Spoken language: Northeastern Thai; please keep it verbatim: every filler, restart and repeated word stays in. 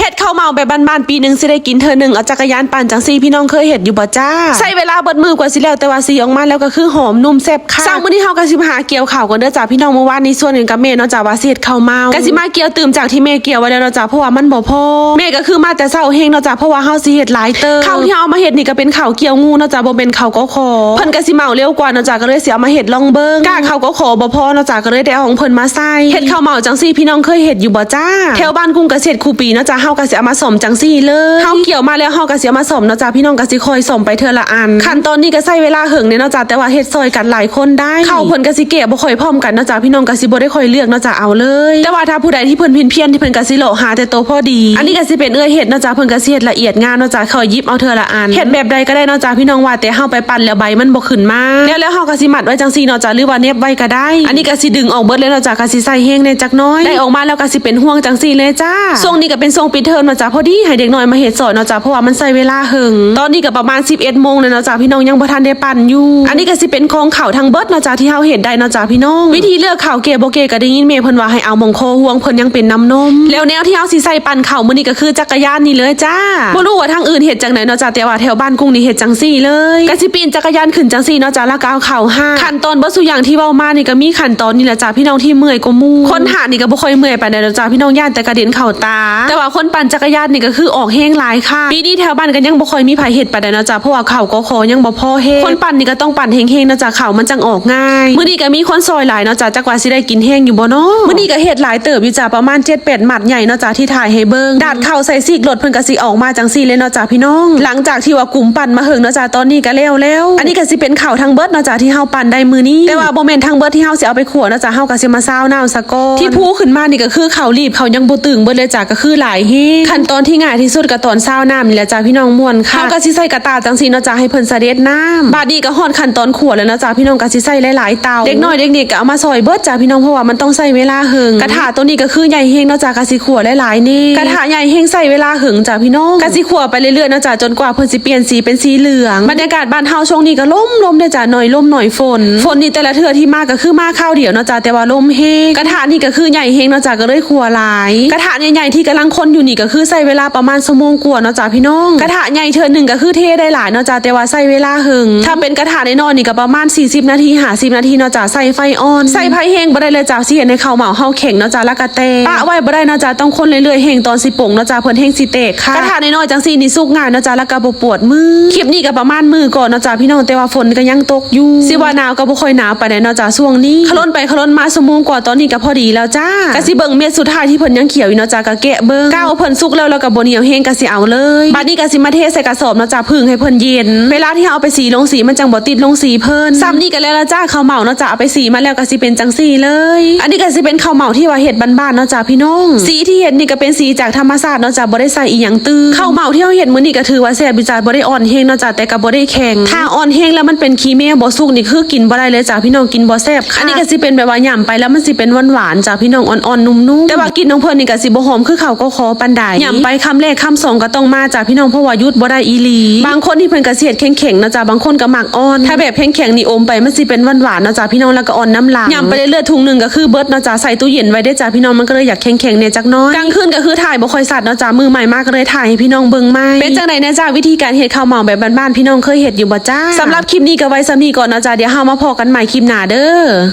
เฮ็ดข้าวเมาแบบบ้านๆ ปีหนึ่งสิได้กินเทื่อหนึ่ง เอาจักรยานปั่นจังซี่ พี่น้องเคยเฮ็ดอยู่บ่จ้า ใช้เวลาเบิดมื้อกว่าสิแล้ว แต่ว่าสีออกมาแล้วก็คือหอมนุ่มแซ่บคัก เช้ามื้อนี้เฮาก็สิมาหาเกี่ยวข้าวก่อนเด้อจ้าพี่น้อง เมื่อวานนี้ชวนกันกับแม่เนาะจ้าว่าสิเฮ็ดข้าวเมา ก็สิมาเกี่ยวตื่มจากที่แม่เกี่ยวไว้แล้วเนาะจ้า เพราะว่ามันบ่พอ แม่ก็คือมาแต่เช้าแฮงเนาะจ้า เพราะว่าเฮาสิเฮ็ดหลายเติบ ข้าวที่เฮาเอามาเฮ็ดนี่ก็เป็นข้าวเกี่ยวงูเนาะจ้า บ่แม่นข้าวกข เพิ่นก็สิเมาเร็วกว่าเนาะจ้า ก็เลยสิเอามาเฮ็ดลองเบิ่ง กล้าข้าวกข บ่พอเนาะจ้า ก็เลยได้เอาของเพิ่นมาใส่ เฮ็ดข้าวเมาจังซี่ พี่น้องเคยเฮ็ดอยู่บ่จ้า แถวบ้านกุ้งก็สิเฮ็ดคู่ปีเนาะจ้า เฮาก็สิเอามาซ่อมจังซี่เลย เฮาเกี่ยวมาแล้วเฮาก็สิเอามาซ่อมเนาะจ้า พี่น้องก็สิคอยซ่อมไปเทื่อละอัน ขั้นตอนนี้ก็ใช้เวลาเหิงแน่เนาะจ้า แต่ว่าเฮ็ดซอยกันหลายคนได้ ข้าวเพิ่นก็สิแก่บ่ค่อยพร้อมกันเนาะจ้า พี่น้องก็สิบ่ได้ค่อยเลือกเนาะจ้า เอาเลย แต่ว่าถ้าผู้ใดที่เพิ่นเพี้ยนๆ ที่เพิ่นก็สิเลาะหาแต่โตพอดี อันนี้ก็สิเป็นเอื้อยเฮ็ดเนาะจ้า เพิ่นก็สิเฮ็ดละเอียดงามเนาะจ้า เขาหยิบเอาเทื่อละอัน เฮ็ดแบบใดก็ได้เนาะจ้า พี่น้อง ว่าแต่เฮาไปปั่นแล้วใบมันบ่ขึ้นมา แล้ว แล้วเฮาก็สิมัดไว้จังซี่เนาะจ้า หรือว่าเหน็บไว้ก็ได้ อันนี้ก็สิดึงออกเบิดเลยเนาะจ้า ก็สิใส่แฮงแน่จักหน่อย ได้ออกมาแล้วก็สิเป็นห่วงจังซี่เลยจ้า ช่วงนี้ก็เป็นช่วงปิดเทอมเนาะจ้า พอดีให้เด็กน้อยมาเฮ็ดซอยเนาะจ้า เพราะว่ามันใช้เวลาเหิง ตอนนี้ก็ประมาณสิบเอ็ดโมงแล้วเนาะจ้า พี่น้องยังบ่ทันได้ปั่นอยู่ อันนี้ก็สิเป็นของข้าวทั้งเบิดเนาะจ้า ที่เฮาเฮ็ดได้เนาะจ้า พี่น้อง วิธีเลือกข้าวแก่บ่แก่ก็ได้ยินแม่เพิ่นว่าให้เอาหม่องคอห่วง เพิ่นยังเป็นน้ำนม แล้วแนวที่เฮาสิใส่ปั่นข้าวมื้อนี้ก็คือจักรยานนี่เลยจ้า บ่รู้ว่าทางอื่นเฮ็ดจังไดเนาะจ้า แต่ว่าแถวบ้านกุ้งนี่เฮ็ดจังซี่เลย ก็สิปีนจักรยานขึ้นจังซี่เนาะจ้า แล้วก็เอาข้าวหาด ขั้นตอนเบิดซุอย่างที่เว้ามานี่ก็มีขั้นตอนนี่แหละจ้า พี่น้องที่เมื่อยกว่าหมู่ คนหาดนี่ก็บ่ค่อยเมื่อยปานใดเนาะจ้า พี่น้อง ย่านแต่กระเด็นเข้าตา แต่ว่าคนปั่นจักรยานนี่ก็คือออกแฮงหลายค่ะ ปีนี้แถวบ้านก็ยังบ่ค่อยมีไผเฮ็ดปานใดเนาะจ้า เพราะว่าข้าวกข ยังบ่พอแฮง คนปั่นนี่ก็ต้องปั่นแฮงๆเนาะจ้า ข้าวมันจังออกง่าย มื้อนี้ก็มีคนซอยหลายเนาะจ้า จักว่าสิได้กินแฮงอยู่บ่เนาะ มื้อนี้ก็เฮ็ดหลายเติบอยู่จ้า ประมาณเจ็ดแปดมัดใหญ่เนาะจ้า ที่ถ่ายให้เบิ่ง ดาดข้าวใส่ซีกรถเพิ่นก็สิออกมาจังซี่เลยเนาะจ้า พี่น้อง หลังจากที่ว่ากุมปั่นมาเหิงเนาะจ้า ตอนนี้ก็แล้วแล้ว อันนี้ก็สิเป็นข้าวทั้งเบิดเนาะจ้า ที่เฮาปั่นได้มื้อนี้ แต่ว่าบ่แม่นทั้งเบิดที่เฮาสิเอาไปขั่วเนาะจ้า เฮาก็สิมาซาวน้ำซะก่อน ที่พูขึ้นมานี่ก็คือข้าวลีบ ข้าวยังบ่ตึงเบิดเลยจ้า ก็คือหลายแฮง ขั้นตอนที่ง่ายที่สุดก็ตอนซาวน้ำนี่แหละจ้า พี่น้อง ม่วนค่ะ เฮาก็สิใส่กระตาจังซี่เนาะจ้า ให้เพิ่นเสด็จน้ำ บาดนี้ก็ฮอดขั้นตอนขั่วแล้วเนาะจ้า พี่น้อง ก็สิใส่หลายๆเตา เด็กน้อยเด็กนี่ก็เอามาซอยเบิดจ้า พี่น้อง เพราะว่ามันต้องใช้เวลาเหิง กระทะตัวนี้ก็คือใหญ่แฮงเนาะจ้า ก็สิขั่วหลายๆแน่ กระทะใหญ่แฮงใช้เวลาเหิงจ้า พี่น้อง ก็สิขั่วไปเรื่อยๆเนาะจ้า จนกว่าเพิ่นสิเปลี่ยนสีเป็นสีเหลือง บรรยากาศบ้านเฮาช่วงนี้ก็ลมๆเด้อจ้า หน่อยลมหน่อยฝน ฝนนี่แต่ละเทื่อที่มาก็คือมาคราวเดียวเนาะจ้า แต่ว่าลมแฮง กระทะนี่ก็คือใหญ่แฮงเนาะจ้า ก็เลยขั่วหลาย กระทะใหญ่ๆที่กำลังคนอยู่นี่ก็คือใช้เวลาประมาณชั่วโมงกว่าเนาะจ้า พี่น้อง กระทะใหญ่เทื่อหนึ่งก็คือเทได้หลายเนาะจ้า แต่ว่าใช้เวลาเหิง ถ้าเป็นกระทะน้อยๆนี่ก็ประมาณสี่สิบนาที ห้าสิบนาทีเนาะจ้า ใช้ไฟอ่อน ใช้ไฟแฮงบ่ได้เลยจ้า สิเฮ็ดให้ข้าวเมาเฮาแข็งเนาะจ้า แล้วก็แตก ปะไว้บ่ได้เนาะจ้า ต้องคนเรื่อยๆ แฮงตอนสิปงเนาะจ้า เพิ่นแฮงสิแตกค่ะ กระทะน้อยๆจังซี่นี่สุกง่ายเนาะจ้า แล้วก็บ่ปวดมือ คลิปนี้ก็ประมาณมื้อก่อนเนาะจ้า พี่น้อง แต่ว่าฝนก็ยังตกอยู่ สิว่าหนาวก็บ่ค่อยหนาวปานใดเนาะจ้า ช่วงนี้ ขะล่นไปขะล่นมาชั่วโมงกว่า ตอนนี้ก็พอดีแล้วจ้า ก็สิเบิ่งเม็ดสุดท้ายที่เพิ่นยังเขียวอยู่เนาะจ้า ก็แกะเบิ่ง ก้าวเพิ่นสุกแล้ว แล้วก็บ่เหนียวแฮง ก็สิเอาเลย บัดนี้ก็สิมาเทใส่กระสอบเนาะจ้า ผึ่งให้เพิ่นเย็น เวลาที่เฮาเอาไปสีลงสี มันจังบ่ติดลงสีเพิ่น ซ้ำนี่ก็แล้วละจ้า ข้าวเมาเนาะจ้า เอาไปสีมาแล้วก็สิเป็นจังซี่เลย อันนี้ก็สิเป็นข้าวเมาที่ว่าเฮ็ดบ้านๆเนาะจ้า พี่น้อง สีที่เฮ็ดนี่ก็เป็นสีจากธรรมชาติเนาะจ้า บ่ได้ใส่อีหยังตื่ม ข้าวเมาที่เฮาเฮ็ดมื้อนี้ก็ถือว่าแซ่บอยู่จ้า บ่ได้อ่อนแฮงเนาะจ้า แต่ก็บ่ได้แข็ง ถ้าอ่อนแฮงแล้วมันเป็นขี้แมวบ่สุกนี่คือกินบ่ได้เลยจ้า พี่น้อง กินบ่แซ่บค่ะ อันนี้ก็สิเป็นแบบว่าหย่ำไปแล้วมันสิเป็นหวานๆจ้า พี่น้อง อ่อนๆนุ่มๆ แต่ว่ากลิ่นของเพิ่นนี่ก็สิบ่หอมคือข้าวกข ปานใด หย่ำไปคำแรกคำสองก็ต้องมาจ้า พี่น้อง เพราะว่าหยุดบ่ได้อีหลี บางคนที่เพิ่นก็สิเฮ็ดแข็งๆเนาะจ้า บางคนก็มักอ่อน ถ้าแบบแข็งๆนี่อมไปมันสิเป็นหวานๆเนาะจ้า พี่น้อง แล้วก็อ่อนนำหลัง หย่ำไปเรื่อยๆ ถุงหนึ่งก็คือเบิดเนาะจ้า ใส่ตู้เย็นไว้เด้อจ้า พี่น้อง มันก็เลยอยากแข็งๆแน่จักหน่อย กลางคืนก็คือถ่ายบ่ค่อยชัดเนาะจ้า มื้อใหม่มาก็เลยถ่ายให้พี่น้องเบิ่งใหม่ เป็นจังใดแน่จ้า วิธีการเฮ็ดข้าวเมาแบบบ้านๆ พี่น้องเคยเฮ็ดอยู่บ่จ้า สำหรับคลิปนี้ก็ไว้ส่ำนี้ก่อนเนาะจ้า เดี๋ยวเฮามาพ้อกันใหม่คลิปหน้าเด้อ